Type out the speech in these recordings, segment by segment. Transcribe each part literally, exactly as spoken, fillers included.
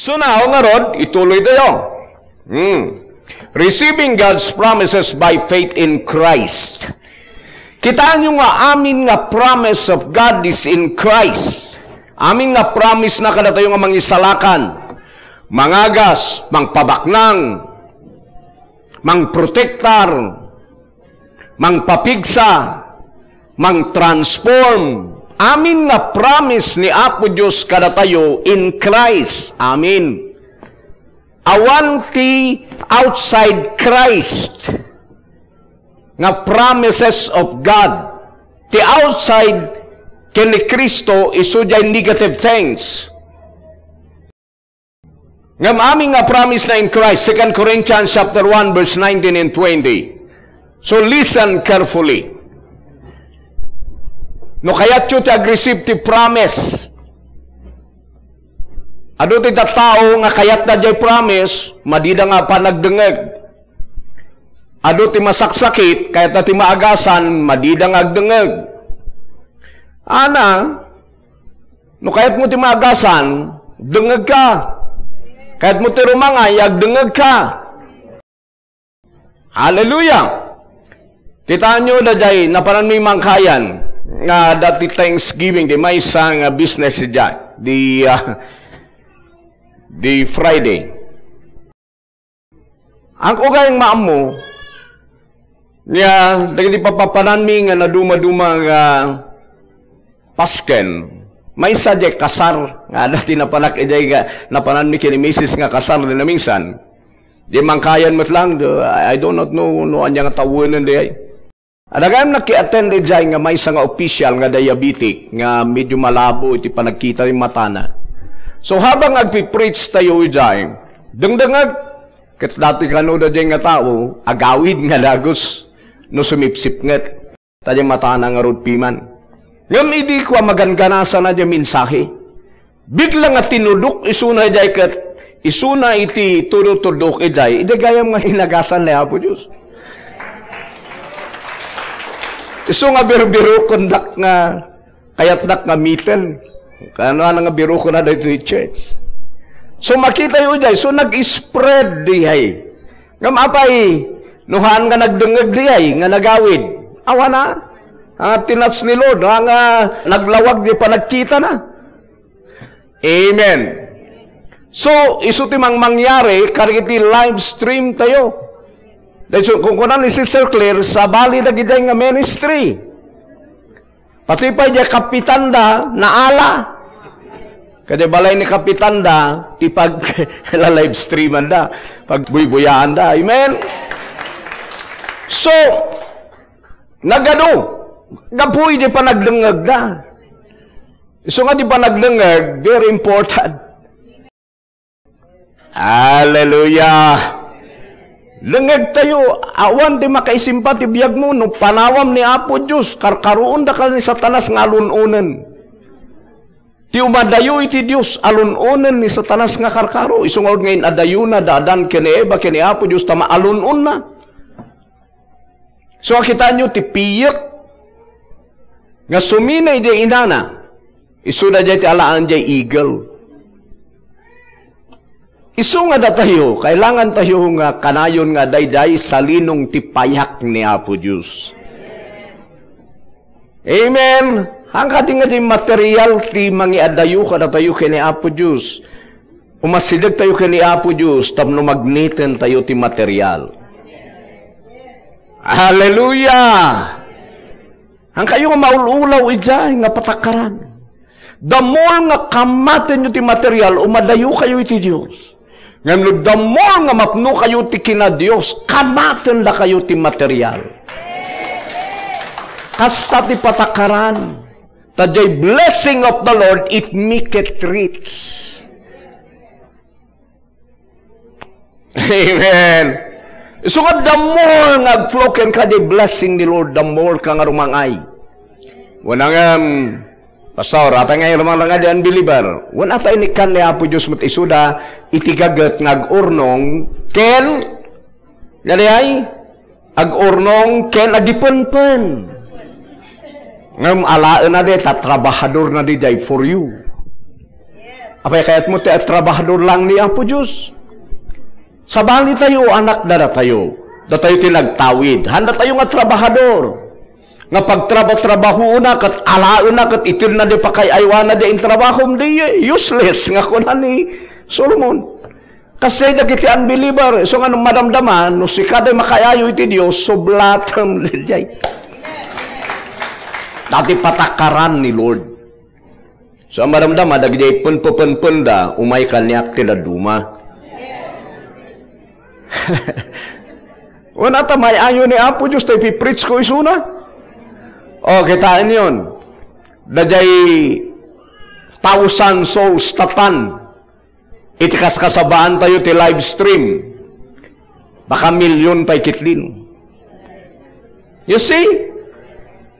So now, ngarud, ituloy tayo. Hmm. Receiving God's promises by faith in Christ. Kitaenyo nga amin nga promise of God is in Christ. Amin nga promise na kadatayo nga mangisalakan, mangagas, mangpabaknang, mangprotektar, mangpapigsa, mangtransform. Amin nga promise ni Apo Dios kadatayo in Christ. Amin. Awan ti outside Christ nga promises of God. Ti outside ken ni Cristo isu diay negative things. Ngem amin nga promise na in Christ, Second Corinthians chapter one, verse nineteen and twenty. So listen carefully. No kayatyo ti ag-receive ti promise, adu ti tattao nga kayatda diay promise, madida nga panagdengngeg. Adu ti masaksakit, kayatda ti maagasan, madida nga agdengngeg. Ana, no kayatmo ti maagasan, dengngegka. Kayatmo ti rumangay, agdengngegka. Hallelujah! Kitaenyo daydiay, napananmi mangkayan nga dati Thanksgiving, di maysa nga business daydiay. Di, ah, di Friday. Ang ugay maammo, nga dagiti papapananmi nga nadumaduma nga pasken, maysa diay kasar, nga dati napanak idiay nga, napananmi ken ni misis nga kasar di naminsan. Di mangkayan met lang, do, I do not know no ania nga tawenen diay. Adda gayam nakiattend idiay nga maysa nga official nga diabetic nga medyo malabo iti panagkita ti matana. So, habang agpipreach tayo idiay, dengdengngeg, ket dati kano daydiay nga tao, agawid nga dagus, no sumipsipnget. Ta diay matana ngarud piman. Ngem idi kua maganganasana diay mensahe, bigla nga tinudok isuna idiay ket isuna iti tudo-tudok idiay, idi gayam nga inagasan ni Apo Dios. Isu nga birbirokendak nga kayatdak nga miten. Kano nga birokena daytoy church. So makitayo idiay, so nag-spread diay. Ngem apay, no haan nga nagdengngeg diay, nga nagawid? Awan a. Nga tinouch ni Lord, ha, nga naglawag diay panagkitana. Amen. So, isu ti mangmangyari, kadagiti live stream tayo. Dahil so, kung kunan ni Sister Claire, sabali dagiti nga ministry. Pati pay diay kapitanda, naala. Kadi balay ni kapitanda, ti pag-, la-livestreamanda, pagbuybuyaanda. Amen? So, nagadu, gapu idi panagdengngegda. Isu nga di panagdengngeg, very important. Hallelujah! Dengngegtayo, awan ti makaisimpa ti biagmo no panawam ni Apo Dios, karkaroondaka ni Satanas nga alun-onen. Ti umadayo iti Dios, alun-onen ni Satanas nga karkaro. Isu nga in-adayona da Adan ken ni Eva ken ni Apo Dios, ta maalun-onna. So, a, kitaenyo ti piyek nga sumina idiay inana, isu daydiay ti alaen diay eagle. Isu nga datayo, kailangan tayo nga kanayon nga daydiay salinong ti payak ni Apo Dios. Amen. Haan kadi nga di material ti mangiadayo kadatayo ken ni Apo Dios. Umasideg tayo ken ni Apo Dios tapno magniten tayo ti material. Hallelujah! Haan kayo nga maul-ulaw idiay nga patakaran. The more nga kamatenyo ti material, umadayo kayo iti Dios. Ngem no the more nga mapno kayo ti kina-Dios, kamatendakayo ti material. Kasta ti patakaran. Ta diay blessing of the Lord, it maketh rich. Amen. Isu nga, the more nga agflow kenka diay blessing ni Lord, the more ka nga rumangay. Wen ngem, Pastor, apay nga rumangay diay unbeliever? Wen, ata inikkan ni Apo Dios met isuda iti gaget nga agurnong ken, nga diay agurnong ken agipenpen. Ngem alaenna diay, ta trabahadorna diay for you. Apay, kayatmo ti trabahador lang ni Apo Dios? Sabali tayo, anak, datayo. Datayo ti nagtawid. Haan datayo nga trabahador. Nga pagtraba-trabahoenna, ket alaenna, ket itedna di pakaay-aywana di intrabahom, di useless, nga kuna ni Solomon. Kasi dagiti unbeliever, isu nga no madamdama, no sika di makaayo iti Dios, sublatem, diay. Dati patakaran ni Lord. So, madamdama, dagiti penpenpenpenda, umay kaniak ti dadduma. Wen, ata may-ayo ni Apo Dios, ta ipipreach ko isuna. O, kitaenyon. Daydiay thousand souls tatan. Iti kaskasabaan tayo ti live stream, baka milyon pay kitlin. You see?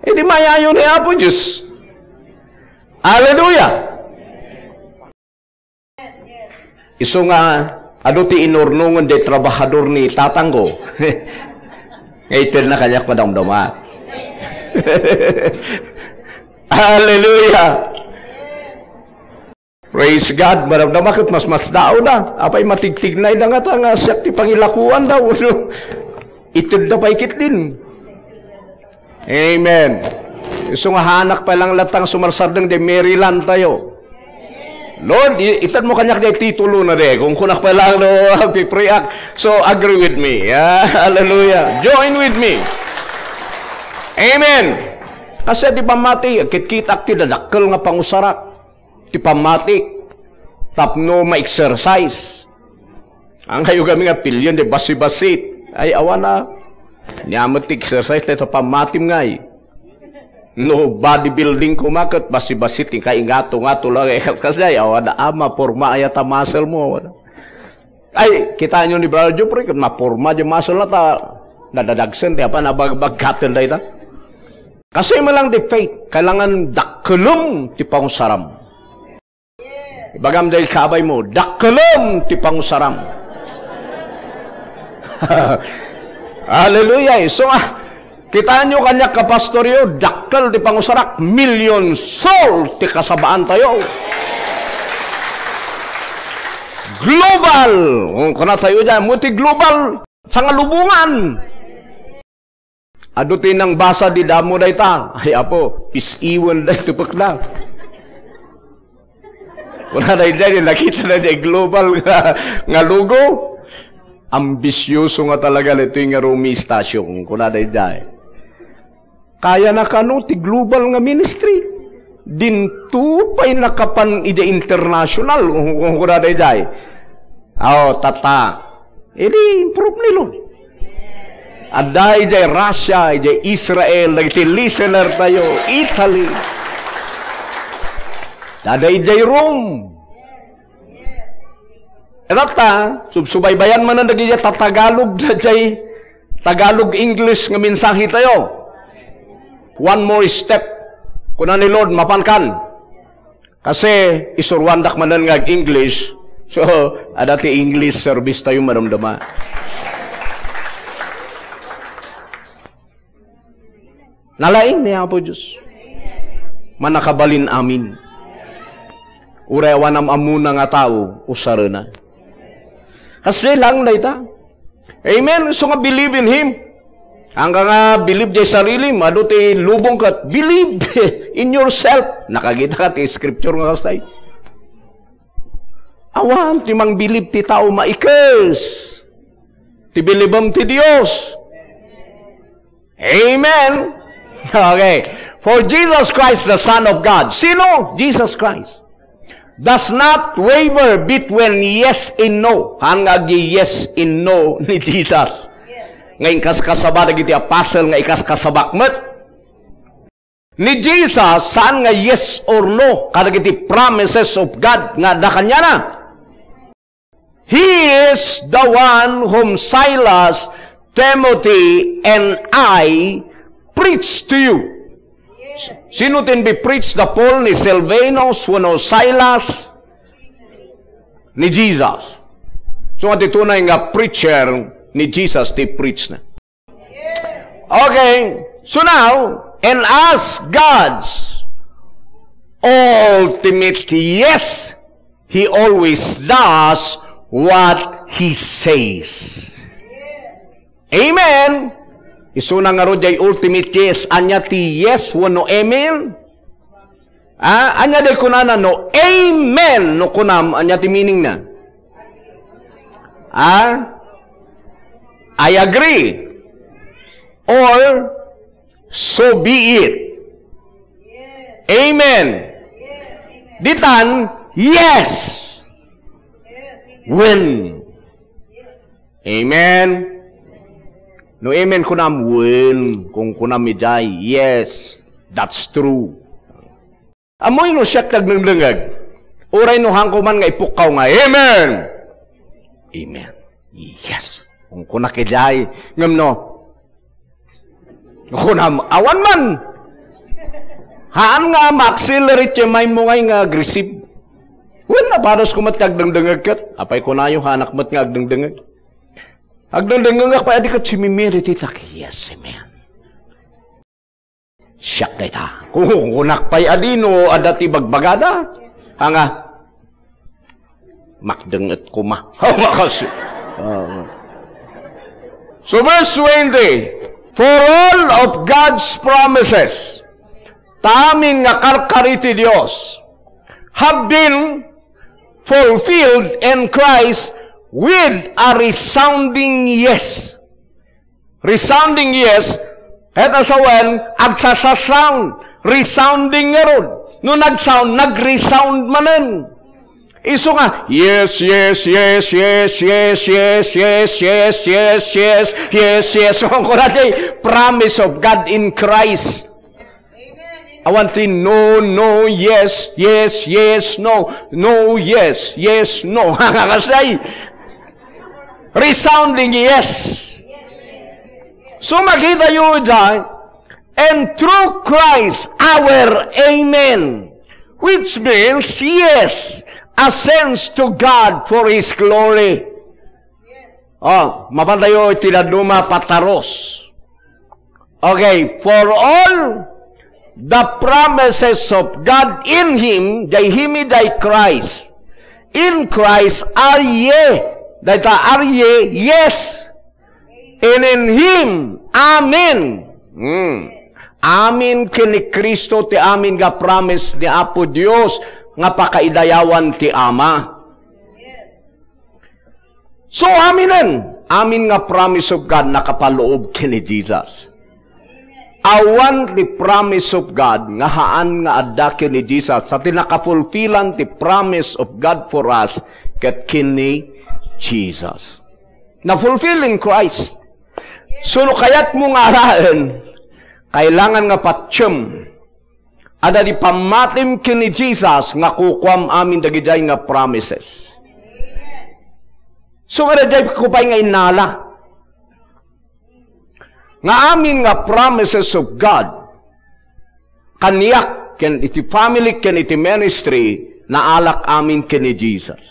Iti may-ayo ni Apo Dios. Hallelujah! Isu nga, adu ti inurnongen di trabahador ni tatangko. Nga itedna kaniak madamdama. Hallelujah! Praise God. Madamdama ket masmasdaawda. Apay, matigtignayda ngata nga siak ti pangilakuanda, wenno itedda pay kitlin. Amen. Isu nga haanak pay lang latta nga sumarsardeng di Maryland tayo. Lord, i-, itedmo kaniak di titulona di. Kunkunak pay lang no, agpipreak. So, agree with me. Ah, hallelujah. Join with me. Amen. Kasi di pammati, kitkitak ti dadakkel nga pangusarak. Ti pammatik tapno ma-exercise. Anggayo kami nga pilien di basibasit. Ay, awan a. Nia met ti exercise dayta pammatim ngay. No bodybuilding koma ket basibasit, inka ingato-ngato lang, eh, kas-, kasdiay, awan a, maporma aya ta muscle mo, awan a. Ay, kitaenyo ni Brother Jeffrey, ket maporma di muscle na ta, nadadagsen, ti apan, abagbagkaten dayta. Kasi man lang di faith, kailangan dakkelem ti pangusaram. Ibagam day kabay mo, dakkelem ti pangusaram. Hallelujah. So, ah, kitaenyo kaniak, kapastoryo, dakkel ti pangusarak, million soul ti kasabaan tayo. Global. Kung kuna tayo dyan, mo ti global, sangalubongan. Adu ti nangbasa di damo dayta. Ay, Apo, pis-iwen dayta pekla. Kuna daydiay, nakita na diay global nga, nga logo. Ambisyoso nga talaga daytoy nga Rumi Station. Kuna daydiay. Kaya na kano ti global nga ministry. Dinto pay nakapan iti international. Kuna daydiay. Aw, tata. Idi improve ni Lord. Adda idiay Russia, idiay Israel, dagiti listener tayo, Italy. Adda idiay Rome. Itatta, subsubaybayan manen dagiti tatagalog, dagiti Tagalog, English nga mensahe tayo. One more step. Kuna ni Lord, mapankan. Kasi isuruandak manen nga ag-English. So, adda ti English service tayo, madamdama. Nalaing ni Apo Dios. Mannakabalin amin. Uray awan am-ammona nga tao, usarena. Kasi lang dayta. Amen. So nga, believe in Him. Angka nga believe diay sarilim, adu ti lubong ket believe in yourself. Nakakita ka ti scripture nga kastay. Awan ti mangbilib ti tao maikes. Ti bilibem ti Dios. Amen. Okay. For Jesus Christ, the Son of God. Sino? Jesus Christ. Does not waver between yes and no. Haan nga agi yes and no ni Jesus. Nga inkaskasaba dagiti apostle nga ikaskasabak met. Ni Jesus, saan nga yes or no kadagiti promises of God nga adda kaniana. He is the one whom Silas, Timothy, and I preach to you. Sino tin bi-preach da Paul, ni Silvanus, wenno Silas? Ni Jesus. So, nga ti tunay nga preacher, ni Jesus ti preach na. Okay. So now, and as God's ultimate yes, He always does what He says. Amen. Isuna ngarud jay ultimate yes. Ania ti yes wenno amen? Ah, ania day kunana no amen no kunam, ania ti meaning na? Ah? I agree. Or so be it. Amen. Ditan, yes. When Amen. No amen kunam, wen. Kung kunam idiay, yes, that's true. Ammoyo no siak ti agdengdengngeg. Uray no haanko man nga ipukkaw nga, amen. Amen. Yes. Kung kunak idiay, ngem no, kunam, awan man. Haan nga ma-accelerate ti mind mo ngay nga ag-receive. Wen, napadas ko met ti agdengdengngeg ket. Apay kunayo, haanak met nga agdengdengngeg. Agdengdengngegak pay adi ket simimilititak. Yes, amen. Siak dayta. Kunak pay adi no adda ti bagbagada. Anga, makdengnget koma. Kasi, ah. So, verse twenty, "For all of God's promises," ta amin nga karkari ti Dios, "have been fulfilled in Christ with a resounding yes." Resounding yes, ket asawen, agsasa-sound. Resounding ngarud. No nag-sound, nag-resound manen. Isu nga, yes, yes, yes. Kuna ti promise of God in Christ. Awan ti no, no, yes, yes, yes, no, no, yes, yes, no. Kasay, resounding yes. So, makitayo dyan, and through Christ, our amen, which means yes, ascends to God for His glory. Oh, mapantayo iti dadduma, pataros. Okay, for all the promises of God in Him, jay Him idiay Christ. In Christ are ye. Dayta are ye, yes. And in Him, amen. Hmm. Amin ken ni Cristo ti amin nga promise ni Apo Dios nga pakaidayawan ti Ama. So, aminen, amin nga promise of God nakapaloob ken ni Jesus. Awan ti promise of God nga haan nga adda ken ni Jesus. Sa ti nakafulfillan ti promise of God for us, ket ken ni Jesus. Na-fulfill in Christ. So, no kayatmo nga alaen, kailangan nga patiem. Adda ti pammatim ken ni Jesus nga kukuam amin dagidiay nga promises. So, nga daydiay ko pay nga innala nga amin nga promises of God, kaniak, ken iti family, ken iti ministry, naalak amin ken ni Jesus.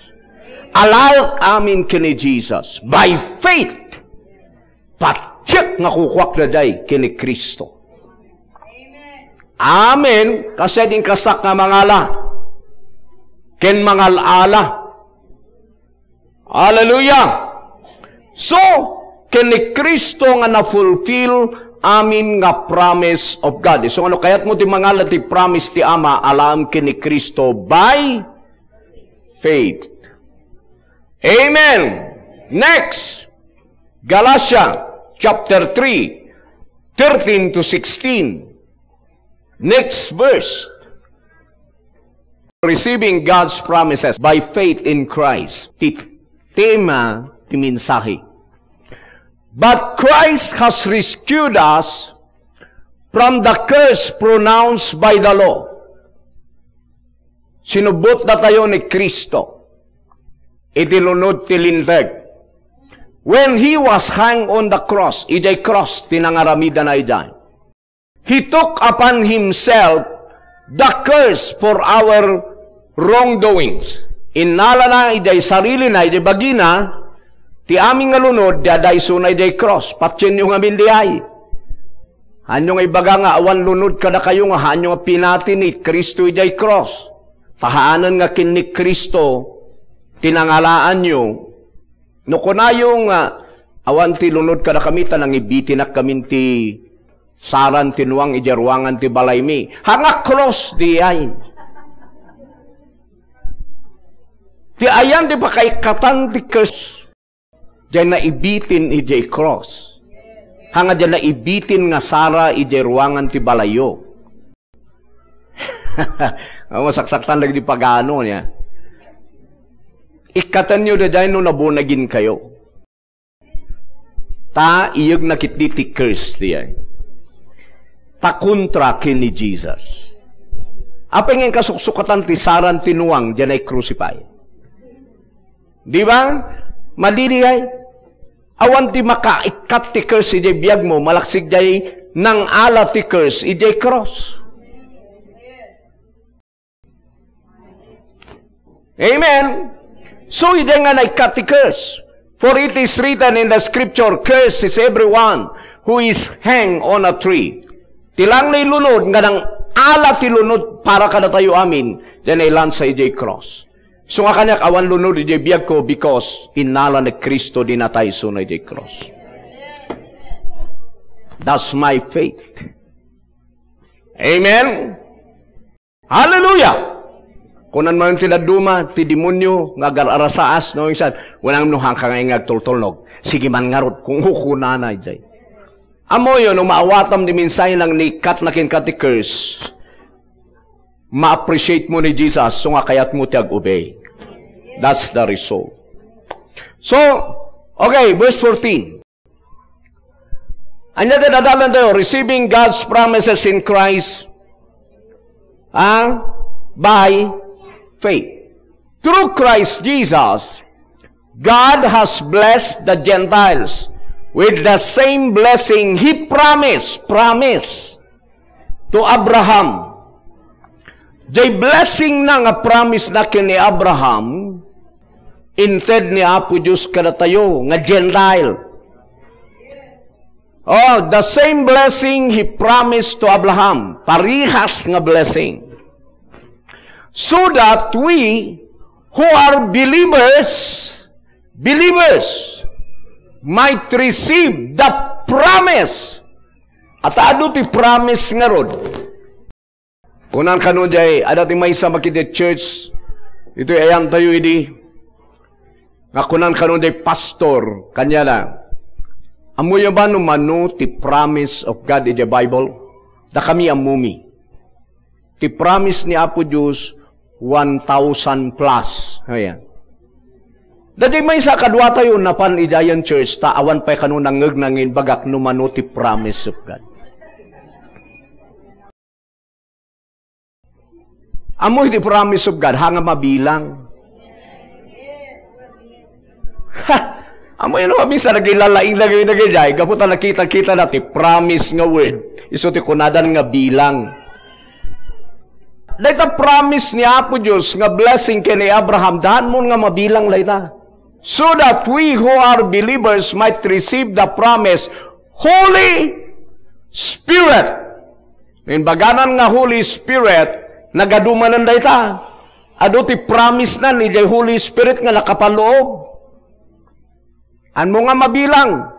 Alaek amin ken ni Jesus. By faith, patiek nga kukuak daydiay ken ni Cristo. Amen. Kasi din kasak nga mangala ken mangal-ala. Hallelujah. So, ken ni Cristo nga na-fulfill amin nga promise of God. So, ano kayat mo ti mangala ti promise ti Ama, alaem ken ni Cristo by faith. Amen. Next, Galatia chapter three, thirteen to sixteen. Next verse. Receiving God's promises by faith in Christ. Ti tema ti mensahe. But Christ has rescued us from the curse pronounced by the law. Sinubbot datayo ni Cristo iti lunod ti Linteg. When he was hanged on the cross, idiay cross ti nangaramidana idiay. He took upon himself the curse for our wrongdoings. Innalana idiay sarilina, idiay bagina, ti amin nga lunod, ti adaysona idiay cross. Patienyo ngamin diay. Haanyo nga ibaga nga awan lunod kadakayo nga haanyo nga pinati ni Cristo idiay cross. Ta haanen nga ken ni Cristo ti nangalaanyo. No kunayo nga, "Awan ti lunod kadakami ta nangibitinak kamin ti saran ti nuang idiay ruangan ti balaymi." Haan nga cross diay. Ti ayan ti pakaikkatan ti curse. Diay naibitin idiay cross. Haan nga diay naibitin nga sara idiay ruangan ti balayyo. Masaksaktan dagiti pagano niya. Ikkatanyo daydiay no nabonagin kayo. Ta iyegna ketdi ti curse diay. Ta kontra ken ni Jesus. Apay nga inkasuksukatan ti saran ti nuang diay nai-crucify? Di ba? Madi diay. Awan ti makaikkat ti curse idiay biagmo, malaksid diay nangala ti curse idiay cross. Amen. So, idiay nga naikkat ti curse. For it is written in the scripture, "Curse is everyone who is hanged on a tree." Ti lang ni lunod nga nangala ti lunod para kadatayo amin, diay nailansa idiay cross. So nga kaniak, awan lunod idiay biagko because innala ni Cristo di natay isuna idiay cross. That's my faith. Amen? Hallelujah! Kunan man ti dadduma, ti demonio, nga agar-arasaas, no, insan, "Kunam no haan ka nga agtultulnog. Sige man ngarud," kung kukunana, idiay. Ammoyo, no maawatam ti mensahe nga naikkat na kenka ti curse, ma-appreciate mo ni Jesus, so nga kayat mo ti ag-obey. That's the result. So, okay, verse fourteen. Ania ti adalan tayo? Receiving God's promises in Christ, ah, by faith. Through Christ Jesus, God has blessed the Gentiles with the same blessing He promised, promise to Abraham. Diay blessing na nga promise na ken ni Abraham, inted ni Apo Dios kadatayo nga Gentile. Oh, the same blessing He promised to Abraham. Parehas nga blessing. So that we who are believers, believers, might receive the promise. At adu ti promise ngarud. Kunan kano diay, adda ti maysa makiti church, itoy ayantayo idi, nga kunan kano diay pastor, kaniana, "Ammoyo ba no mano ti promise of God iti Bible?" "Dakami ammomi. Ti promise ni Apo Dios, one thousand plus." Ayan. Dati maysa kaduatayo napan idiayen church, ta awan pay kano nangngegna nga imbagak no mano ti promise of God. Ammo iti promise of God, haan nga mabilang. Ha! Ammo yun, minsan nagilalaing lagi, nagijay, gapu ta nakita-kita na ti promise nga word. Isu ti kunadan nga bilang. Dayta promise ni Apo Dios nga blessing ken ni Abraham, haan mo nga mabilang dayta. So that we who are believers might receive the promise, Holy Spirit. Imbaganan nga Holy Spirit, nagadu manen dayta. Adu ti promise na ni jay Holy Spirit nga nakapaloob. Haan mo nga mabilang.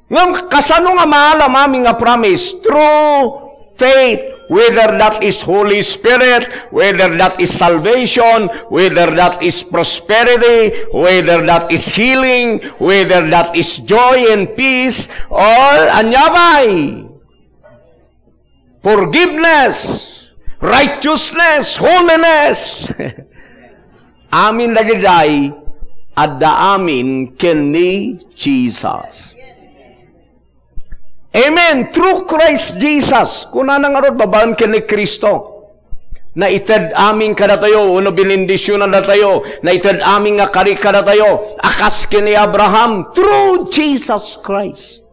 Ngem kasano nga maalam amin nga promise? Through faith, whether that is Holy Spirit, whether that is salvation, whether that is prosperity, whether that is healing, whether that is joy and peace, or ania pay? Forgiveness, righteousness, holiness. Amin dagijay, adda amin ken ni Jesus. Amen. Through Christ Jesus. Kunana ngarud, babaen ken ni Cristo. Naited amin kadatayo, wenno binendisionandatayo. Naited amin nga kari kadatayo. A kas ken ni Abraham, through Jesus Christ.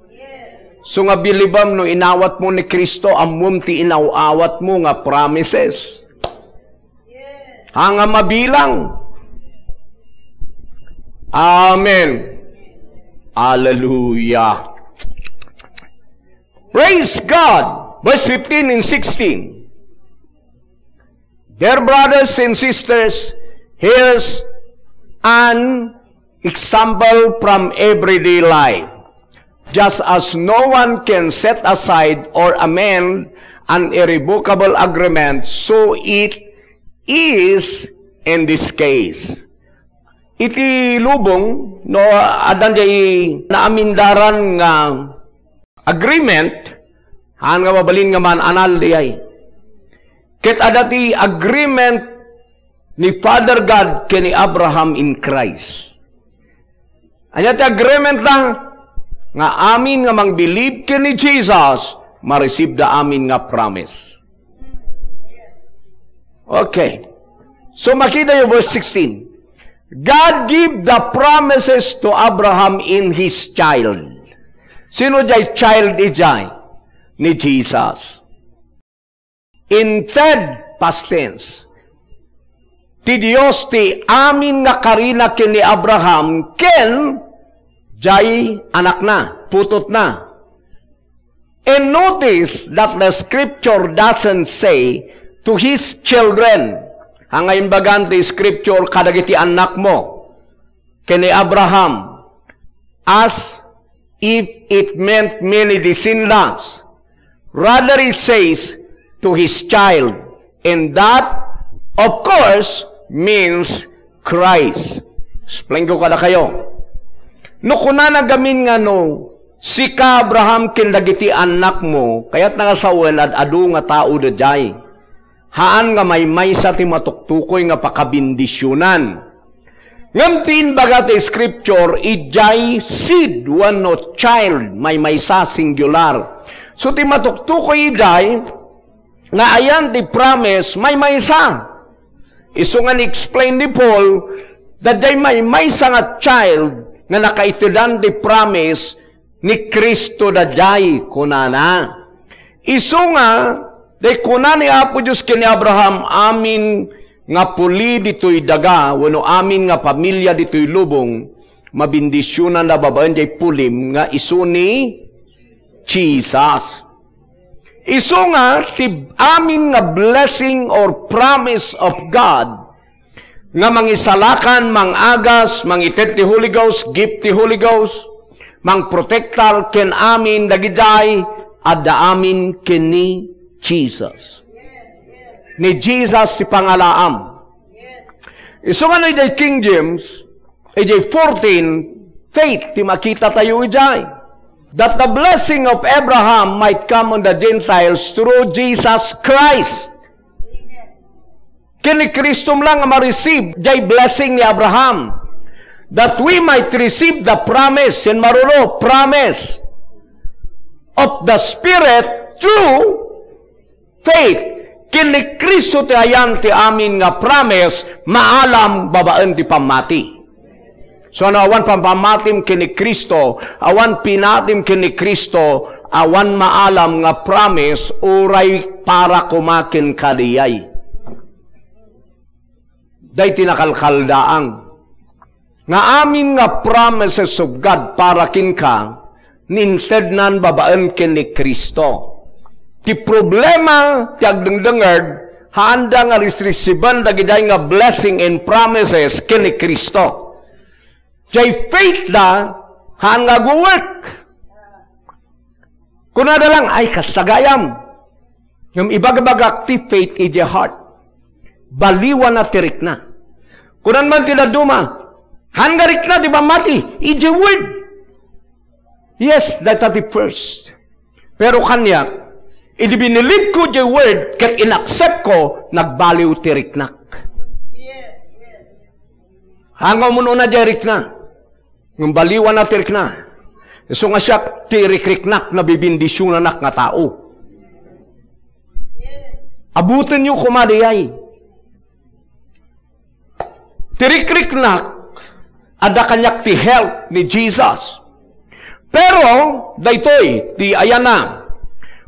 So nga bilibem no inawat mo ni Cristo, ammom ti inaw-awat mo nga promises. Haan nga mabilang. Amen. Hallelujah. Praise God. Verse fifteen and sixteen. Dear brothers and sisters, here's an example from everyday life. Just as no one can set aside or amend an irrevocable agreement, so it is in this case. Iti lubong, no, adda diay naamindaran nga agreement, haan nga mabalin nga maan-anal diay. Ket adda ti agreement ni Father God ken ni Abraham in Christ. Ania ti agreement da? Nga amin nga mangbilib ken ni Jesus, ma-receive da amin nga promise. Okay. So, makita niyo verse sixteen. God give the promises to Abraham in his child. Sino diay child idiay? Ni Jesus. Inted, past tense. Ti Dios ti amin nga karina ken ni Abraham ken diay anakna, putotna. And notice that the scripture doesn't say to his children. Haan nga imbagan ti scripture kadagiti annakmo, ken ni Abraham, as if it meant many descendants. Rather, it says, "To his child." And that, of course, means Christ. Explain ko kadakayo. No kunana gamin nga no, "Sika, Abraham, ken dagiti annakmo," kayatna nga sawen, ad-adu nga tao daydiay. Haan nga maymaysa ti matuktukoy nga pakabendisionan. Ngem ti imbaga ti scripture, idiay seed wenno child, maymaysa, singular. So, ti matuktukoy idiay, nga ayan ti promise, maymaysa. Isu nga ni-explain ni Paul, daydiay maymaysa nga child nga nakaitedan ti promise ni Cristo daydiay, kunana. Isu nga, daydiay kuna ni Apo Dios ken ni Abraham, "Amin nga puli ditoy daga, wenno amin nga pamilia ditoy lubong, mabendisionanda babaen diay pulim nga isu ni Jesus." Isu nga, ti amin nga blessing or promise of God, nga mangisalakan, mangagas, mangited ti Holy Ghost, gift ti Holy Ghost, mangprotektar ken amin dagidiay, adda amin ken ni Jesus. Ni Jesus ti pangalaam. Isu nga no idiay King James, idiay fourteen, faith ti makitatayo idiay. That the blessing of Abraham might come on the Gentiles through Jesus Christ. Ken ni Cristo lang nga ma-receive jay blessing ni Abraham. That we might receive the promise, yan marulo, promise of the Spirit through faith. Ken ni Cristo ti ayan ti amin nga promise, maalam babaen ti pammati. So, no awan pampamatim ken ni Cristo, awan pinatim ken ni Cristo, awan maalam nga promise, uray para koma ken kadayay. Daytoy nakalkaldaang nga amin nga promises of God para kenka, nintednan babaen ken ni Cristo. Ti problema ti agdengdengngeg, haanda nga risrisiben dagidiay nga blessing and promises ken ni Cristo. Jay faith da, haan nga agwo-work. Kunada lang, "Ay, kasta gayam." Ngem ibagbagak ti faith iti heart. Baliwana ti rikna. Kunan man ti dadduma, "Haan nga rikna ti pammati." Iti word. Yes, dayta ti first. Pero kaniak, idi binilibko jay word, ket inaccept ko, nagbaliw ti riknak. Haan nga umun-una jay rikna. Ngem baliwana ti rikna. Isu nga siak ti rikriknak, nabibendisionanak nga tao. Abutenyo koma dayay. Ti rikriknak, adda kaniak ti health ni Jesus. Pero, daytoy, ti ayana,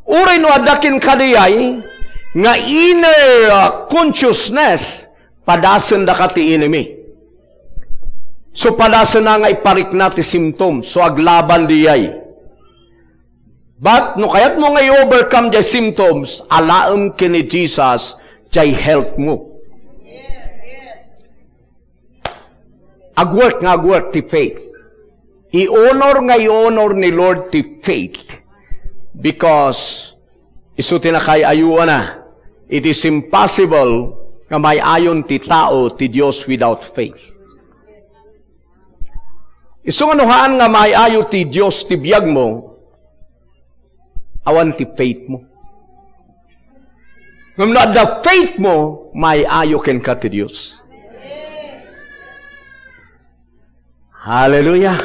uray no adda kenka dayay nga inner, uh, consciousness, padasendaka ti enemy. So, padasena nga iparikna ti symptoms. So, aglaban dayay. But, no kayatmo nga i-overcome jay symptoms, alaem ken ni Jesus, day health mo. Agwork nga agwork ti faith. I-honor nga i-honor ni Lord ti faith. Because isu ti nakaay-ayuana. It is impossible nga may-ayon ti tao ti Dios without faith. Isu nga no haan nga may-ayo ti Dios ti biag mo, awan ti faith mo. Ngem no adda faith mo, may-ayo kenka ti Dios. Hallelujah.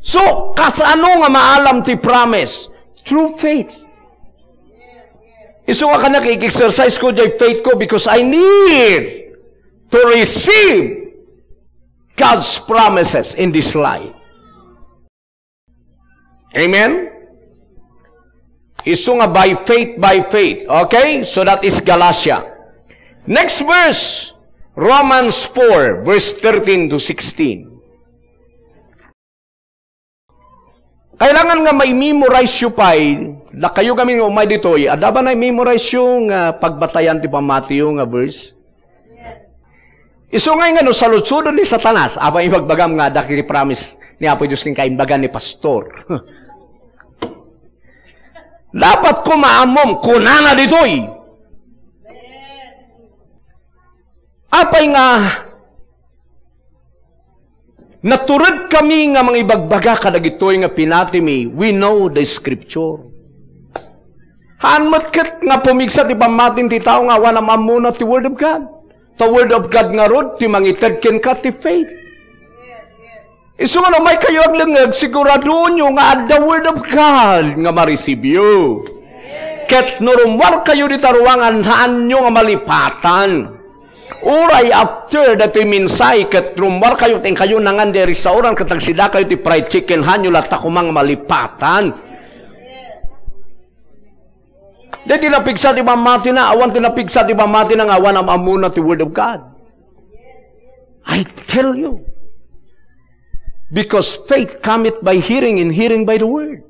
So, kasano nga maalam ti promise? Through faith. Isu nga kanak, ik-exercise ko diay faith ko because I need to receive God's promises in this life. Amen? Isu nga by faith, by faith. Okay? So that is Galatia. Next verse, Romans four, verse thirteen to sixteen. Kailangan nga mai-memorize yu pay, dakayo ngamin nga umay ditoy, adda ba nai-memorize yu nga pagbatayan ti pammatiyo nga verse? Isu ngay nga no saludsodon ni Satanas, apay ibagbagam nga adda ti promise ni Apo Dios ken kaimbagan ni pastor. Dapat ko maammom, kunana ditoy. Apay nga natured kami nga mangibagbaga kadagitoy nga pinatimi, we know the scripture. Haan met ket nga pumigsa ti pammatin ti tao nga awan am-ammona ti Word of God. Ta Word of God ngarud ti mangited kenka ti faith. Isu nga no umay kayo aglengngeg, siguradoenyo nga adda Word of God nga ma-receive yo. Ket no rummuar kayo dita ruangan, haanyo nga malipatan. Uray after datoy mensahe ket rummuar kayo, ket inkayo nangan diay restaurant ket agsida kayo ti fried chicken, haanyo latta koma nga malipatan. Daydi napigsa ti pammatina, awan ti napigsa ti pammatina nga awan am-ammona ti Word of God. I tell you. Because faith cometh by hearing, and hearing by the Word.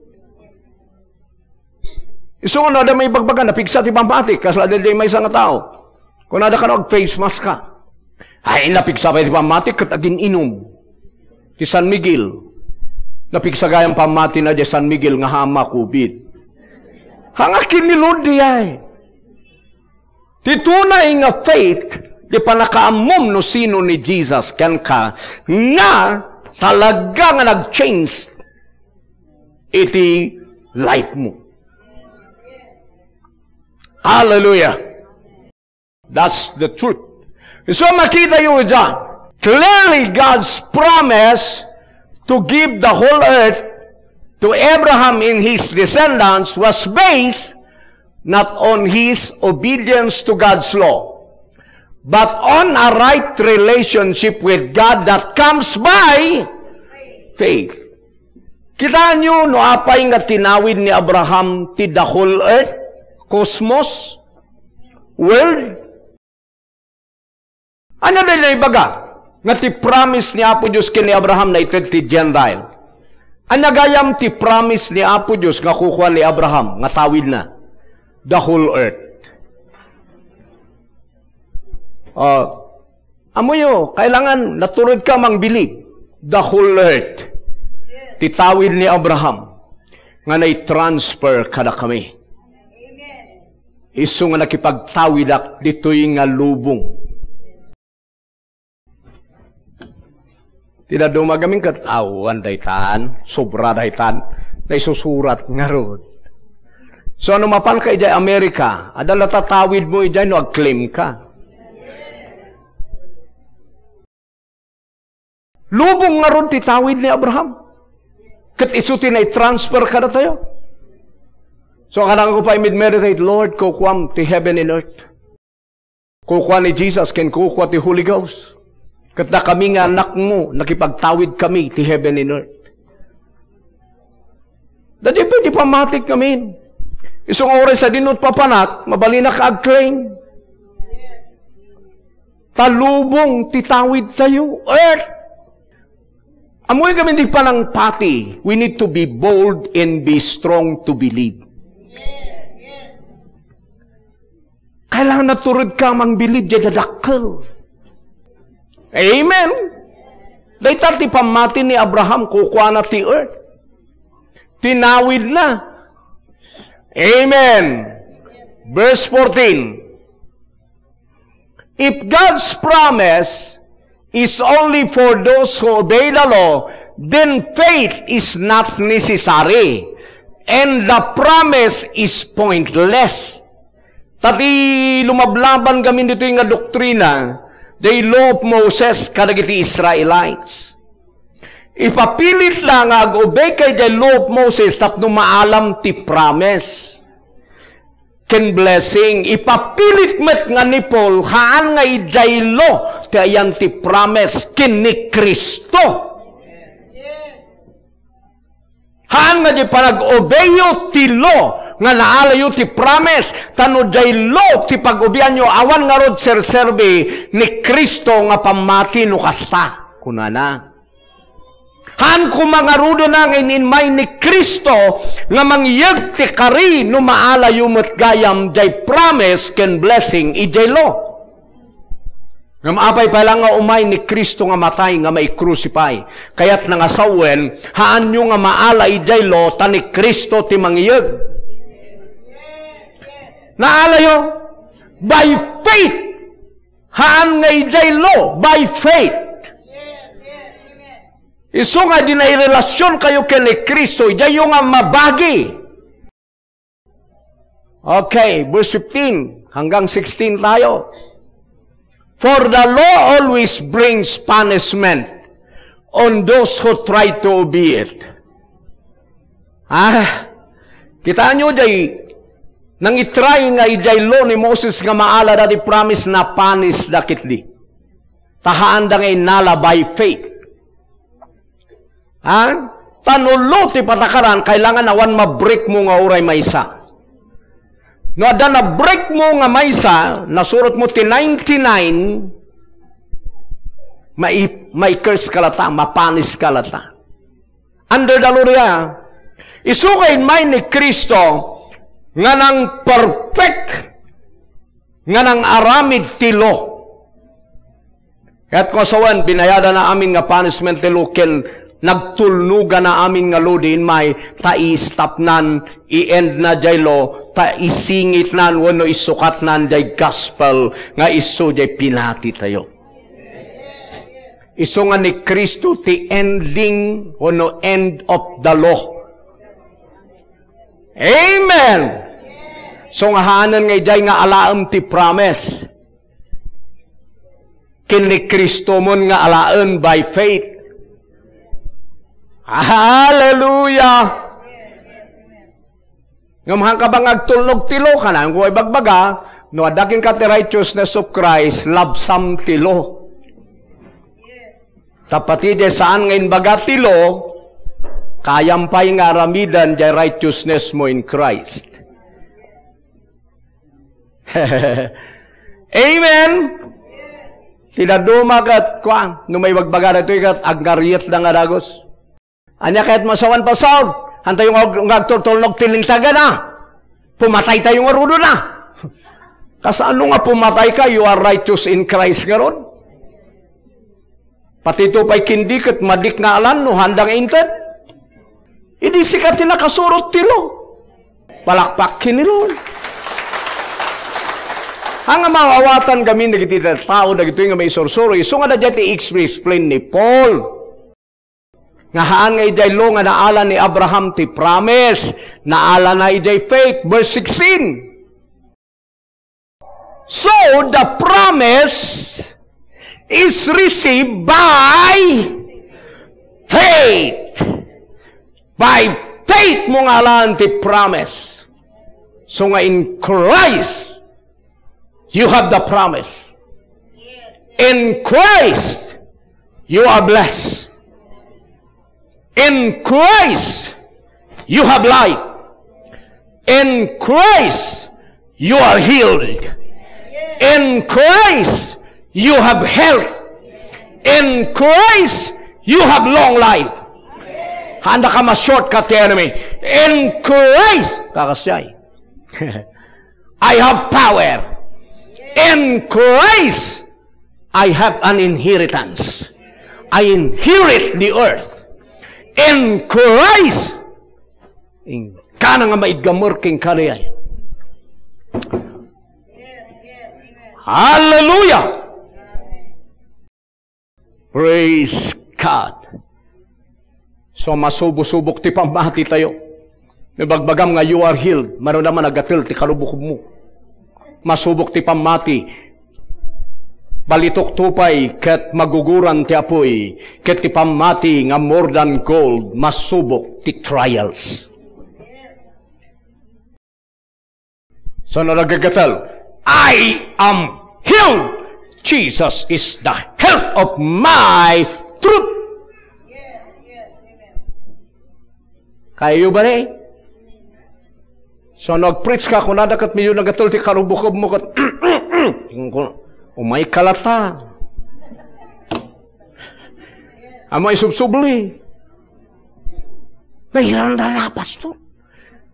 Isu nga no adda maibagbaga, napigsa ti pammati, kasla daydi maysa nga tao. Kunada kano, ag-face mask ka. Ay, napigsa pay ti pammati, ket agin-inum. Ti San Miguel. Napigsa gayam pammatina diay San Miguel nga hama, covid. Hanga kinilod diay. Ti tunay nga faith, ti panakaammom no sino ni Jesus kenka, nga talaga nga nag-change iti life mo. Hallelujah. That's the truth. So makita yo dyan, clearly God's promise to give the whole earth to Abraham and his descendants was based not on his obedience to God's law, but on a right relationship with God that comes by faith. Kitaan yo no apay nga tinawid ni Abraham ti the whole earth, cosmos, world? Ania dayta naibaga nga ti promise ni Apo Dios ken ni Abraham naited ti Gentile? Ania gayam ti promise ni Apo Dios nga kukua ni Abraham nga tawidna? The whole earth. Ah, Ammoyo, kailangan natured ka mangbilib. The whole earth. Ti tawid ni Abraham nga nai-transfer kadakami. Isu nga nakipagtawidak ditoy nga lubong. Ti dadduma gamin ket, awan daytan, sobra daytan, naisusurat ngarud. So, no mapanka idiay Amerika, adda la tatawid mo idiay no ag-claim ka. Lubong ngarud ti tawid ni Abraham. Ket isu ti nai-transfer kadatayo. So, kadagko pay meditate, Lord, kukuam ti heaven and earth. Kukua ni Jesus ken kukua ti Holy Ghost. Ket dakami nga anakmo, nakipagtawid kami ti heaven and earth. Daydi pay ti pammatik ngamin. Isu nga uray sadino ti papanak, mabalinak nga ag-claim. Ta lubong ti tawid tayo, earth. Ammoy kami ti panangpati, we need to be bold and be strong to believe. Kailangan natured ka mangbilib diay dadakkel. Amen. Dayta ti pammati ni Abraham, kukuana ti earth. Tinawidna. Amen. Verse fourteen. If God's promise is only for those who obey the law, then faith is not necessary, and the promise is pointless. Ta ti lumablaban ngamin ditoy nga doktrina, the law of Moses kadagiti Israelites. Ipapilitda nga ag-obey kay the law of Moses tapno maalam ti promise ken blessing. Ipapilit met nga ni Paul, haan nga idiay law ti ayan ti promise ken ni Cristo. Haan nga di panag-obeyyo ti law nga naalayo ti promise, ta no diay law ti pag-obeyanyo, awan ngarud serserbi ni Cristo nga pammati no kasta, kunana. Haan koma ngaruden nga in-immay ni Cristo nga mangyeg ti kari no maalayo met gayam diay promise ken blessing idiay law. Ngem apay pay la nga umay ni Cristo nga matay nga maikrusified? Kayatna nga sawen, haanyo nga maala idiay law ta ni Cristo ti mangyeg. Naalayo by faith. Haan nga idiay law, by faith. Isu nga idi nairelasionkayo ken ni Cristo, idiayyo nga mabagi. Okay, verse fifteen hanggang sixteen tayo. For the law always brings punishment on those who try to obey it. Ah, kitaenyo diay, nangitry nga idiay law ni Moses nga maala da ti promise, napanis da ketdi. Ta haanda nga inala by faith. Ha? Ta no law ti patakaran, kailangan awan ma-break mo nga uray maysa. No adda na-break mo nga maysa, nasurot mo ti ninety-nine, mai-, mai-curse ka lata, mapanis ka lata. Under the law, isu nga inmay ni Cristo nga nang perfect nga nang aramid ti law. Ket kung sawen, binayadana amin nga punishment ti law ken nagtulnogana amin nga law di inmay ta i-stopnan, i-endna diay law, ta isingitnan wenno isukatnan diay gospel nga isu diay pinatitayo. Isu nga ni Cristo ti ending wenno end of the law. Amen! So nga haanen nga idiay nga alaem ti promise. Ken ni Cristo mon nga alaen by faith. Hallelujah! Ngem haan ka ba nga agtulnog ti law? Kanayon ko ibagbaga, no adda kenka ti righteousness of Christ, labsam ti law. Tapno diay saan nga imbaga ti law, kayam pay nga aramiden diay righteousness mo in Christ. Amen? Ti dadduma ket, kuan, no maibagbaga daytoy ket agngarietda nga dagus. Ania kayat mo a sawen, Pastor? Haantayo nga, nga agtultulnog ti lintagana. Pumataytayo ngaruden a. Kasano nga pumatayka? You are righteous in Christ ngarud. Pati ito pay kindi ket madik nga alan no haanda nga inted. Idi sika ti nakasurot ti law. Palakpak ken ni Lord. Haan nga maawatan ngamin dagiti tao dagitoy nga maisursuro. Isu nga daydiay ti explain ni Paul. Nga haan nga idiay law nga naala ni Abraham ti promise, naalana idiay faith. Verse sixteen. So, the promise is received by faith. By faith mo nga alaan ti promise. So nga in Christ, you have the promise. In Christ, you are blessed. In Christ, you have life. In Christ, you are healed. In Christ, you have health. In Christ, you have long life. Haanda ka ma-shortcut ti enemy. In Christ, kakasiay. I have power. In Christ, I have an inheritance. I inherit the earth. In Christ, ingkana nga maidgamer ken kariay. Hallelujah! Praise God. So, masubo-subok ti pammati tayo. Ibagbagam nga you are healed, marunaman nagatel ti karubukobmo. Masubok ti pammati. Balitok to pay ket maguguran ti apuy, ket ti pammati nga more than gold, masubok ti trials. So, no nagagatal, "I am healed. Jesus is the health of my truth." Kayo ba ni? So, nagpreach ka, kunada ket medyo nagatel ti karubukobmo ket, "Umay ka lata." Ammo isubsubli. Nairanda na, pastor.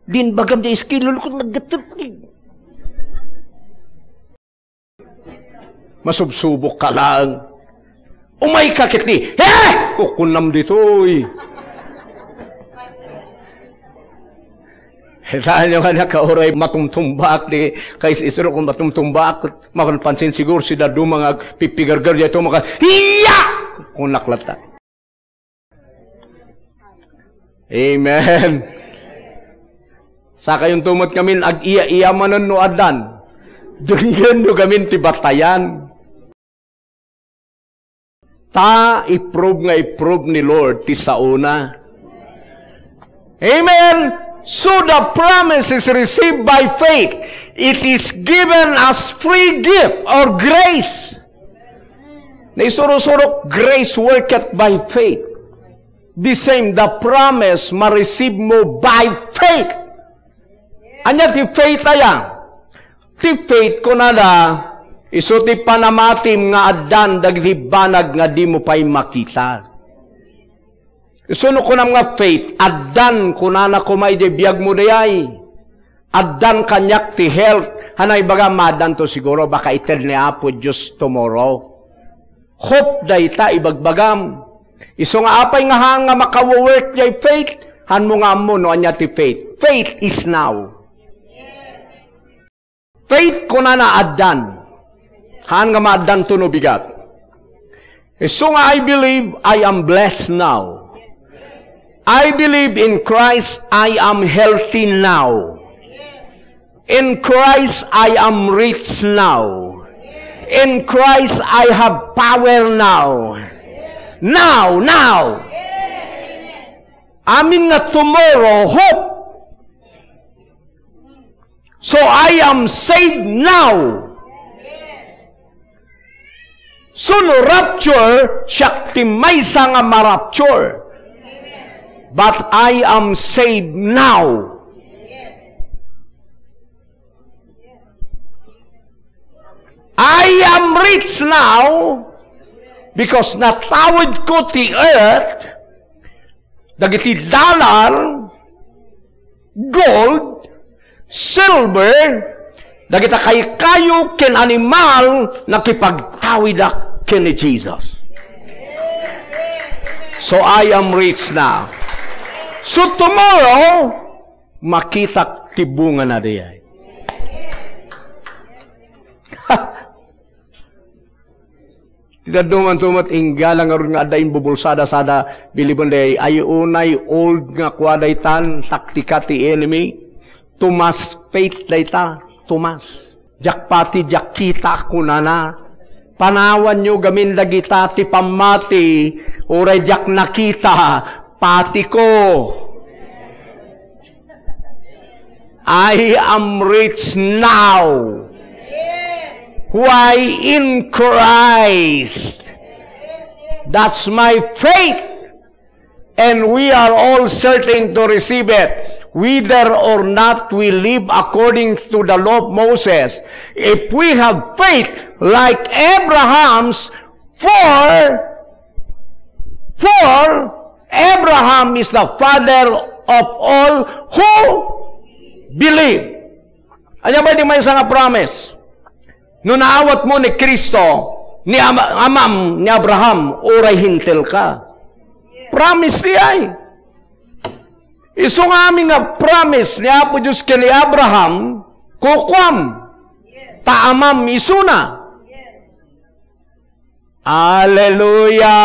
Din bagam di iskilol ko naggatot. Masubsubok ka lang. Umay ka ketdi. Eh! Kukunam ditoy. Saan nyo nga nakauray matumtumbak di kais isuro kung matumtumbak. Makanpansin siguro si daduma nga pipigargar dito maka, "Iya!" Kunak lata. Amen. Sakayon tumot ngamin, ag-iya-iya manen no addan. Dungen no gamin ti batayan. Ta, i-prove nga i-prove ni Lord ti saona. Amen. So the promise is received by faith. It is given as free gift or grace. Naisuro-surok, grace worketh by faith. The same, the promise, ma-receive mo by faith. Ania ti faith aya? Ti faith, kunada, isu ti panamatim nga addan dagiti banag nga dimo pay makita. Isu no kunam nga faith, addan, kunana koma idiay biagmo dayay. Addan kaniak ti health. Hanay baga, maaddanto siguro, baka ited ni Apo Dios tomorrow. Hope dayta ibagbagam. Isu nga apay nga haan nga makawo-work jay faith? Hanmo nga ammo no ania ti faith. Faith is now. Faith, kunana, addan. Haan nga maaddanto no bigat. Isu nga, "I believe I am blessed now. I believe in Christ I am healthy now. In Christ I am rich now. In Christ I have power now." Now, now. Amin nga tomorrow, hope. So I am saved now. So no rapture, siak ti maysa nga ma-rapture. But I am saved now. I am rich now because natawedko ti earth, dagiti dalar, gold, silver, dagita kaykayo ken animal, nakipagtawidak ken ni Jesus. So I am rich now. So tomorrow, makitak ti bungana dayay. Ti dadduma tumot inggala ngarud nga adda imbubulsada sada bilibon dayay. Ay unay old nga kua daytan, taktika ti enemy. Tumas faith dayta, tumas. Diak pati, diak kita, kunana. Panawanyo gamin dagita ti pammati, uray diak nakita, patiko. I am rich now. Why? In Christ. That's my faith. And we are all certain to receive it, whether or not we live according to the law of Moses. If we have faith like Abraham's, for, for Abraham is the father of all who believe. Ania pay ti maysa nga promise? No naawatmo ni Cristo, ni ama-, amam ni Abraham, uray Hentil ka. Promise diay. Isu nga amin nga promise ni Apo Dios ken ni Abraham, kukuam, ta amam isuna. Aleluya!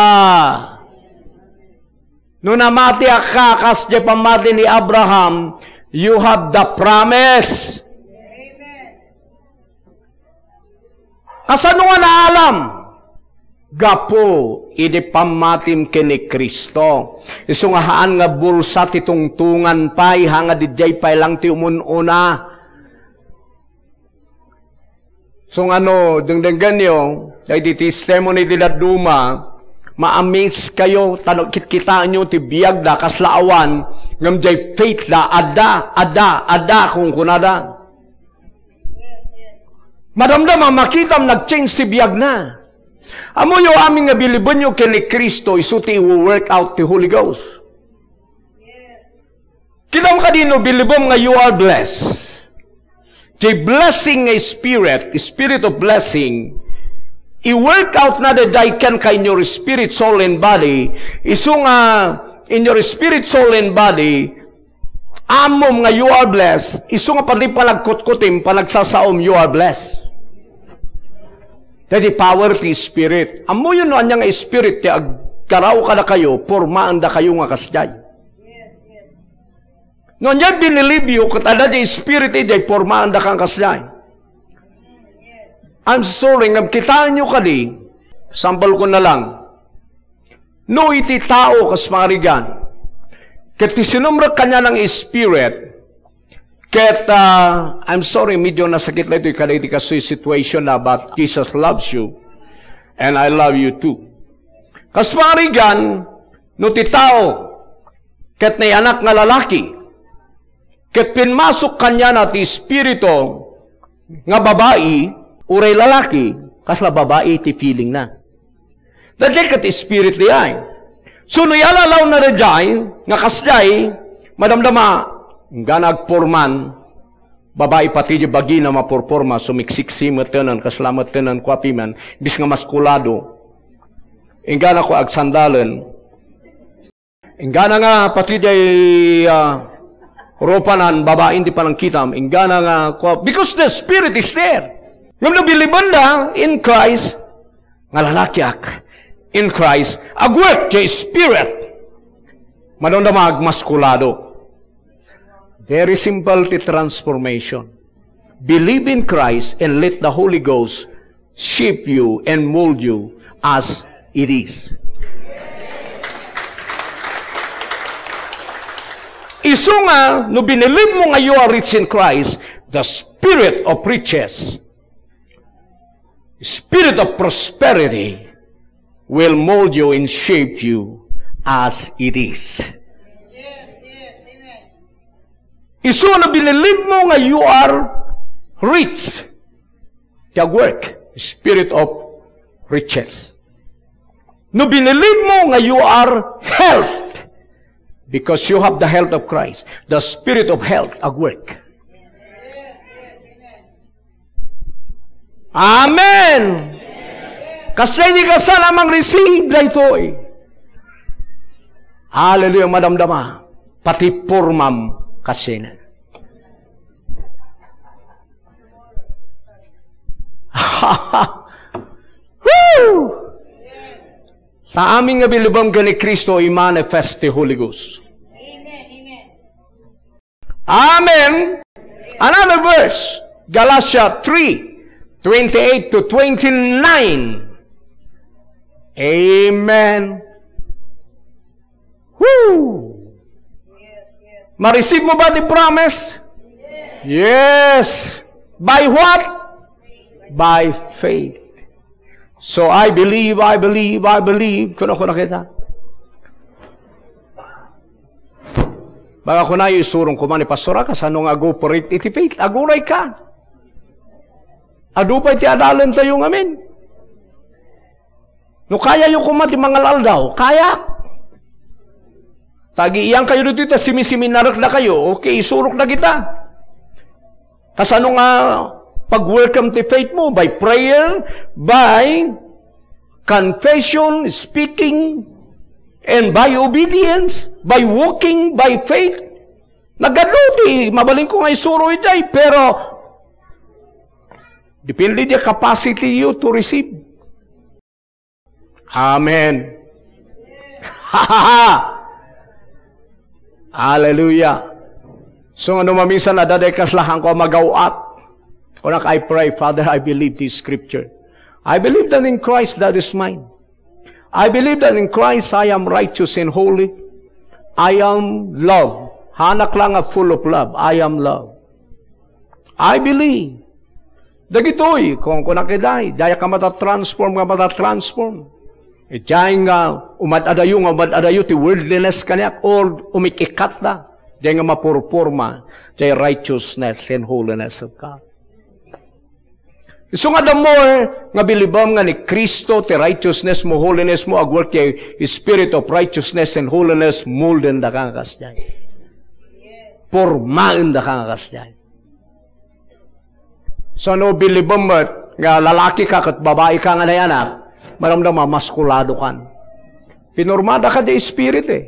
No namatiak ka, kas di pammati ni Abraham, you have the promise. Kasano nga naalam? Gapu idi pammatim ken ni Cristo. Isu nga haan nga bulsa ti tungtungan pay, haan nga didiay pay lang ti umun-una. So, ngano, dengdenggenyo, daydi testimony ti dadduma, ma-amaze kayo, ta no kitkitaenyo ti biagda, kasla awan, ngem diay faith da, adda, adda, adda, kunkunada. Madamdama, makitam nag-change ti biagna. Ammoyo amin nga bilibenyo ken ni Cristo, isu ti i-work out ti Holy Ghost. Kitam kadi no bilibem nga you are blessed. Ti blessing nga spirit, spirit of blessing, i-work out na daydiay kenka in your spirit, soul, and body. Isu nga in your spirit, soul, and body, ammom nga you are blessed. Isu nga pati panagkutkutim, panagsasaom, you are blessed. Daydi power ti spirit. Ammoyo no ania nga spirit ti agkaraw kadakayo, pormaendakayo nga kasdiay. No ania binilibyo, ket adda ti spirit idiay, pormaendaka nga kasdiay. I'm sorry, ngem kitaenyo kadi, sample ko na lang. No iti tao, kas pangarigan, ket ti sinumrek kaniana nga spirit, ket, ah, I'm sorry, medyo nasakit la itoy kadagiti kastoy situation na, but Jesus loves you, and I love you too. Kas pangarigan, no ti tao, ket nayanak nga lalaki, ket pinmasok kaniana ti espiritu nga babai, uray lalaki, kasla babai ti feelingna. Daydiay ket spirit diay. So, no iyalalawna daydiay, nga kasdiay, madamdama, inggana agporman, babai pati di bagina maporporma, sumiksiksi metten, kasla metten, kuapiman, bis nga maskulado. Inggana ko agsandalen. Inggana nga pati diay, ah, rupanan, babain ti panangkitam. Inggana nga, kua-, because the Spirit is there. Ngem no bilibenda in Christ, nga lalakiak in Christ, agwek ti Spirit. Madamdama agmaskulado. Very simple ti transformation. Believe in Christ and let the Holy Ghost shape you and mold you as it is. Isu nga, no binilib mo nga you are rich in Christ, the spirit of riches, spirit of prosperity will mold you and shape you as it is. Isu no binilib mo nga you are rich, ti agwek, spirit of riches. No binilib mo nga you are health, because you have the health of Christ, the spirit of health agwek. Amen. Kasdiay ti kasla a mang-receive daytoy. Hallelujah, madamdama. Pati pormam kasdiay. Woo! Sa amin nga bilibem ken ni Cristo, i-manifest ti Holy Ghost. Amen. Another verse, Galatia three, twenty-eight to twenty-nine. Amen. Woo! Ma-receive mo ba ti promise? Yes. By what? By faith. So, I believe, I believe, I believe. Kuno, kuno kita. Baga kunayo, isurong koma ni Pastor, ah, kasano nga ag-operate iti faith? Aguray ka. Adu pay ti adalan tayo ngamin. No kayayo koma ti mangal-aldaw, kayak. Tagiiyan kayo dito, ta simiseminarek da kayo, okay, isurok da kita. Kasano nga Pag-work ti faith mo by prayer, by confession, speaking, and by obedience, by walking by faith. Nagadu ti mabalinko nga isuro idiay, pero depende ti capacity you to receive. Amen. Hallelujah. So, nga no maminsan, adda diay kasla, haanko a magaw-at. Kunak, I pray, "Father, I believe this scripture. I believe that in Christ that is mine. I believe that in Christ I am righteous and holy. I am love." Haanak la nga full of love. "I am love. I believe." Dagitoy, kunkunak idiay, diak a matatransform, nga matatransform. Idiay nga umad-adayo, nga umad-adayo ti worldliness kaniak, or umik-ikkatda, diay nga mapurporma, diay righteousness and holiness of God. Isu nga the more nga bilibem nga ni Cristo ti righteousness mo, holiness mo, agwork ti Spirit of righteousness and holiness, moldendaka nga kasdiay. Pormaendaka nga kasdiay. So, no bilibem met nga lalaki ka ket babai ka nga nay-anak, maramdam a maskulado kan. Pinormada ka di Spirit eh.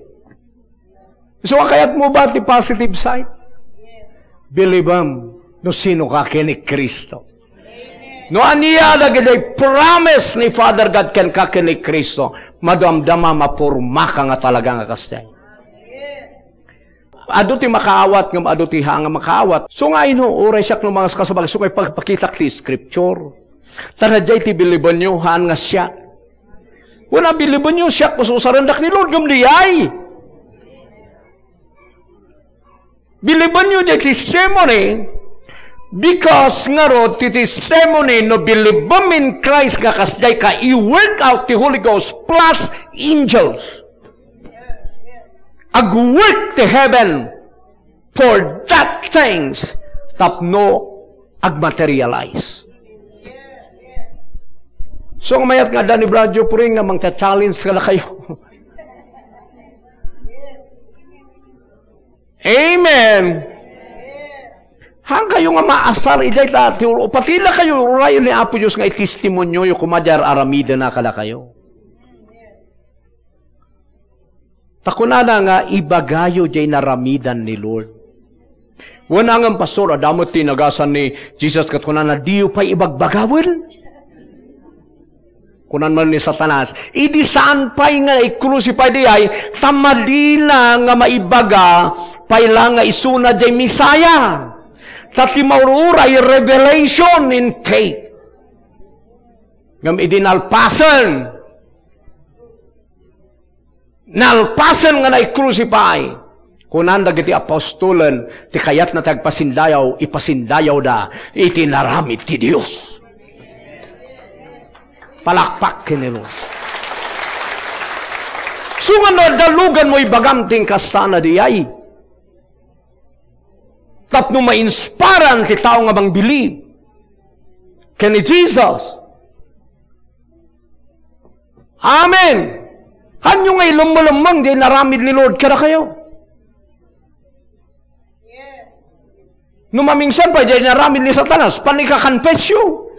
So, kayat mo ba ti positive side? Bilibem no sino ka ken ni Cristo. No ania dagiti promise ni Father God kenka ken ni Cristo, madamdama, mapormaka nga talaga nga kasdiay. Adu ti makaawat ngem adu ti haan nga makaawat. So nga ino, uray siak no mangas kasabag, so kay pagpakitak ti scripture. Ta na diay ti bilibenyo, haan nga siak. Wen a bilibenyo, siak, ususarendak ni Lord, ngem diay. Bilibenyo diay testimony, because ngarud ti testimony, no bilibem in Christ nga kasdiay ka, i-work out ti Holy Ghost plus angels. Agwork ti heaven for that things tapno agmaterialize. So, mayat nga adda ni Brad Jopring nga mangcha-challenge kadakayo. Amen. Haan kayo nga maasar, idiay ta, ti, patila kayo, urayo ni Apo Dios nga itestimonyoyo, koma diay ar-aramidena kadakayo. Ta kunana nga, ibagayo diay inaramidan ni Lord. Wen a ngem, "Pastor, adda met ti inagasan ni Jesus," ket kunana, "Diyo pay ibagbagawen?" Kunan man ni Satanas, "Idi saan pay nga i-crucify diay, ta madina nga maibaga pay la nga isuna diay Messiah." Ta ti maururay, revelation in faith. Ngem idi nalpasen, nalpasen nga nai-crucify, kunan dagiti apostolen, ti kayatna ti agpasindayaw, ipasindayawda iti naramid ti Dios. Palakpak ken ni Lord. So nga no, dalugan mo ibagam ti inkastana diay. Tapno ma-inspirean ti tao nga mangbilib ken ni Jesus. Amen. Haanyo nga ilemmellemmeng diay inaramid ni Lord kadakayo. No mamingsan pay diay inaramid ni Satanas, panikakonfessyo.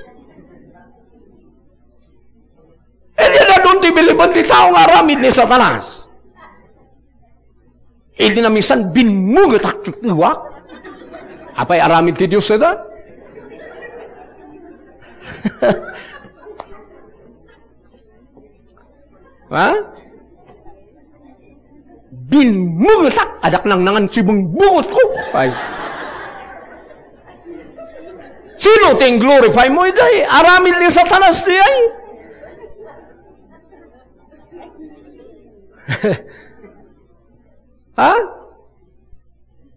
E, diay dadun ti biliben ti tao nga aramid ni Satanas. Idi naminsan, bimmungetak ti iwak. Apay aramid ti Dios ita? Ha? Bimmungetak, adda nangnangan ti bungbungot ko. Ay. Sino ti glorify mo ita? Aramid ni Satanas diay. Ha?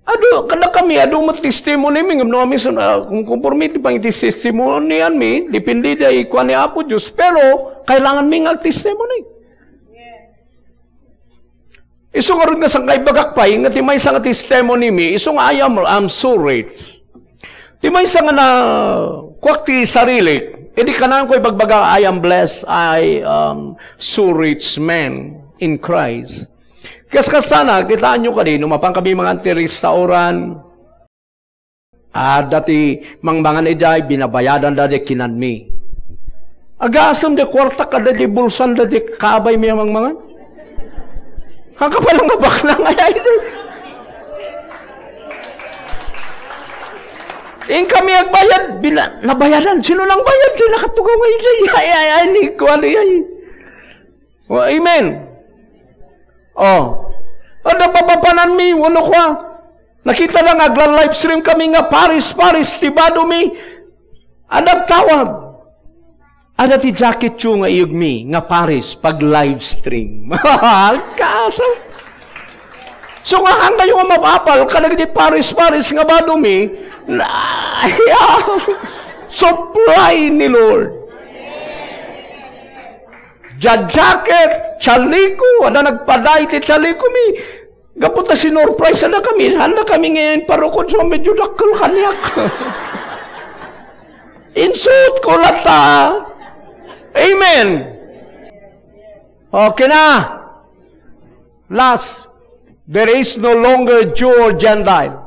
Adu, kadakami, adu met testimony mi, ngem no, amin, ah, kung konforme ti pangiti testimony mi, depende diay kua ni Apo Dios, pero kailangan mi nga testimony. Isu ngarud nga sangkaibagak pay, nga ti maysa nga testimony mi, isu nga I am, I'm so rich. Ti maysa nga na, kuak ti sarili, idi kananko ibagbaga, "I am blessed, I am so rich man in Christ." Kas, kas sana, kitaenyo kadi, no mapan kami mangan ti restauran, Adda ti mangmangan idiay, binabayadanda ti kinanmi. Agasem ti kuartak, adda ti bulsanda ti kabaymi a mangmangan. Ang kapalan nga bakla nga ay, ay, ay. Inkami agbayad, bina-, nabayadan. Sino nang bayad? Sino nakatugaw nga idiay? Ay, ay, ay, ni kuan, ay, ay. Oh, amen. Oh. Adda papapananmi, wano kua. Nakita na nga agla-livestream kami nga paris, paris, ti badomi. Adda tawag. Adda ti jacketyo nga iyegmi nga paris pag-livestream. Kaso, so nga, kayo nga mapapal, kadagiti paris-paris nga badomi, na, supply ni Lord. Dia jacket, chaleco, adda nagpada iti chalecomi. Gapu ta sinurprise da kami, handa kami ngayon parukod, so medyo dakkel kaniak. Insuot ko latta. Amen. Okay na. Last, there is no longer Jew or Gentile,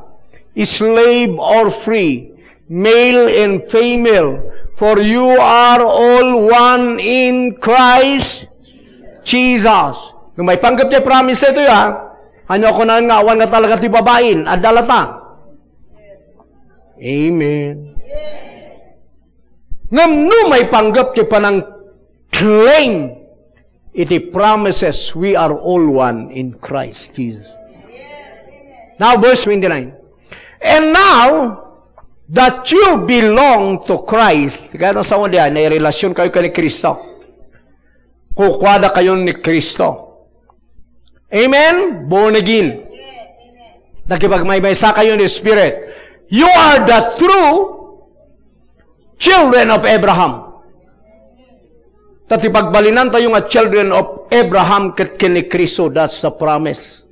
slave or free, male and female, for you are all one in Christ Jesus. No maipanggep ti promise ito, ya. Ano ako na nga awan nga talaga ti babain, adda latta. Amen. Ngem no maipanggep ti panang-claim iti promises, we are all one in Christ Jesus. Now, verse twenty-nine. And now that you belong to Christ, kaya nang sa diyan, nairelasyon kayo kay Kristo. Kukuada kayo ni Kristo. Amen? Born again. Nakipagmaymaysa kayo ni Spirit. You are the true children of Abraham. Ta ti pagbalinan tayo nga children of Abraham ket ken ni Cristo, that's the promise.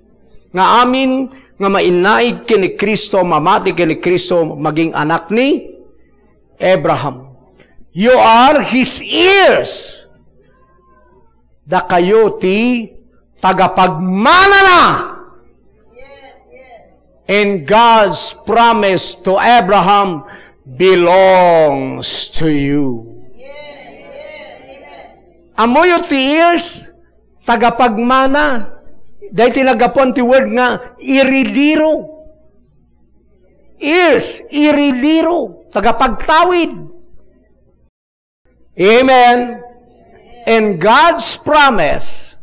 Nga amin nga mainnaig ken ni Cristo, mamati ken ni Cristo, maging anak ni Abraham. You are his heirs. Dakayo ti tagapagmanana. And God's promise to Abraham belongs to you. Ammoyo ti heirs, tagapagmana. Daytoy naggapuan ti word nga heredero. Heirs, heredero, tagapagtawid. Amen. And God's promise,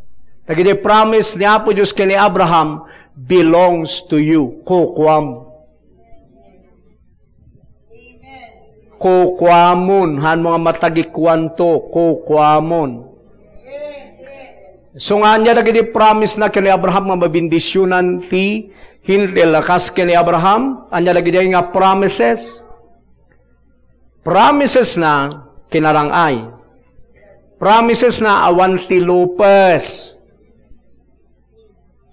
dagiti promise ni Apo Dios ken ni Abraham, belongs to you. Kukuam. Kukuamon. Hanmo nga matagikuanto. Kukuamon. So nga ania dagiti promise na ken ni Abraham nga mabendisionan ti Hentil a kas ken ni Abraham? Ania dagiti nga promises? Promises na kinarang-ay. Promises na awan ti lupes.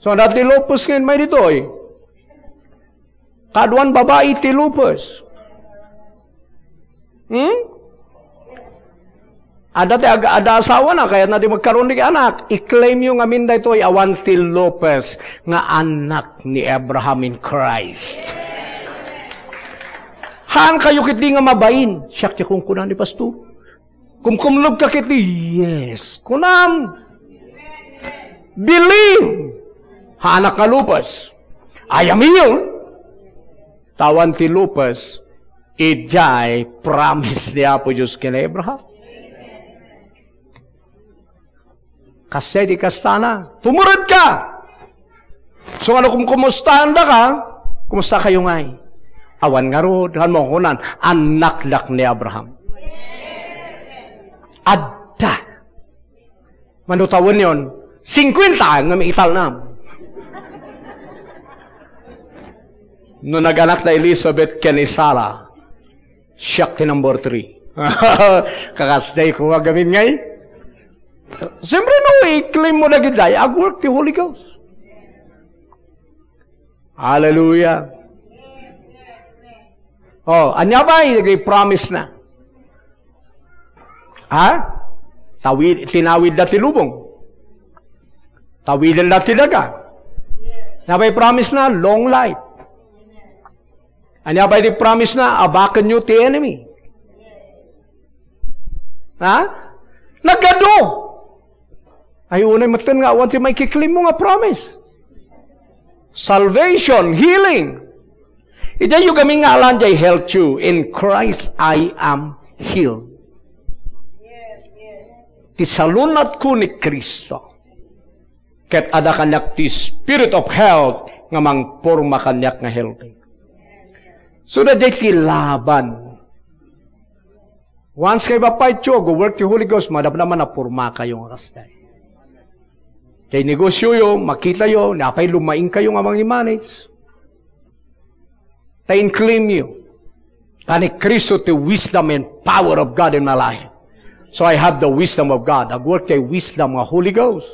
So, adda ti lupes ngayon, may ditoy. Kaduan babai ti lupes. Hmm? Adda ti ag-, adda asawa na, kayat na ti magkaroon ti anak. I-claim yo ngamin daytoy, awan ti lupes nga anak ni Abraham in Christ. Haan kayo kiti nga mabain. Siak ti kunkuna ni Pastor. Kumkumlog ka kiti, yes. Kunam, believe. Haanak nga lupes. I am healed. Tawan ti lupes, idiay promise ni Apo Dios ken Abraham. Kasdiay ti kastana, tumurod ka! So, ano, kum-, kumustaanda ka? Kumusta kayo ngay? Awan ngarud, hanmo kunan, annakdak ni Abraham. Adda. Mano tawenyon, singkuenta nga maitalna. No naganak da Elizabeth ken ni Sarah, siak ti number three. Kakasdiay ko agamin ngay. Siyempre, no, i-claim mo dagiti, ag-work ti Holy Ghost. Hallelujah. Oh, ania pay dagiti promise na? Ha? Tawid, tinawid da ti lubong. Tawiden da ti daga. Ania pay promise na? Long life. Ania pay ti promise na? Abaken you ti enemy. Ha? Nagadu. Ay, unay metten nga awan ti maikiklim mo nga promise. Salvation, healing. Ita you kami nga alan jay health you. In Christ, I am healed. Ti salunat ko ni Kristo. Ket ada kaniak ti spirit of health nga mangporma kaniak nga healthy. So, na ti laban. Once kayo baptized, go work ti Holy Ghost, madamdama na porma kayo nga kasday. Kay negosyo yo, makita yo, napay lumaing kayo nga mangimanage. Ta inclaim you. Kani Kristo ti wisdom and power of God in my life. So I have the wisdom of God. Agwork ti wisdom nga Holy Ghost.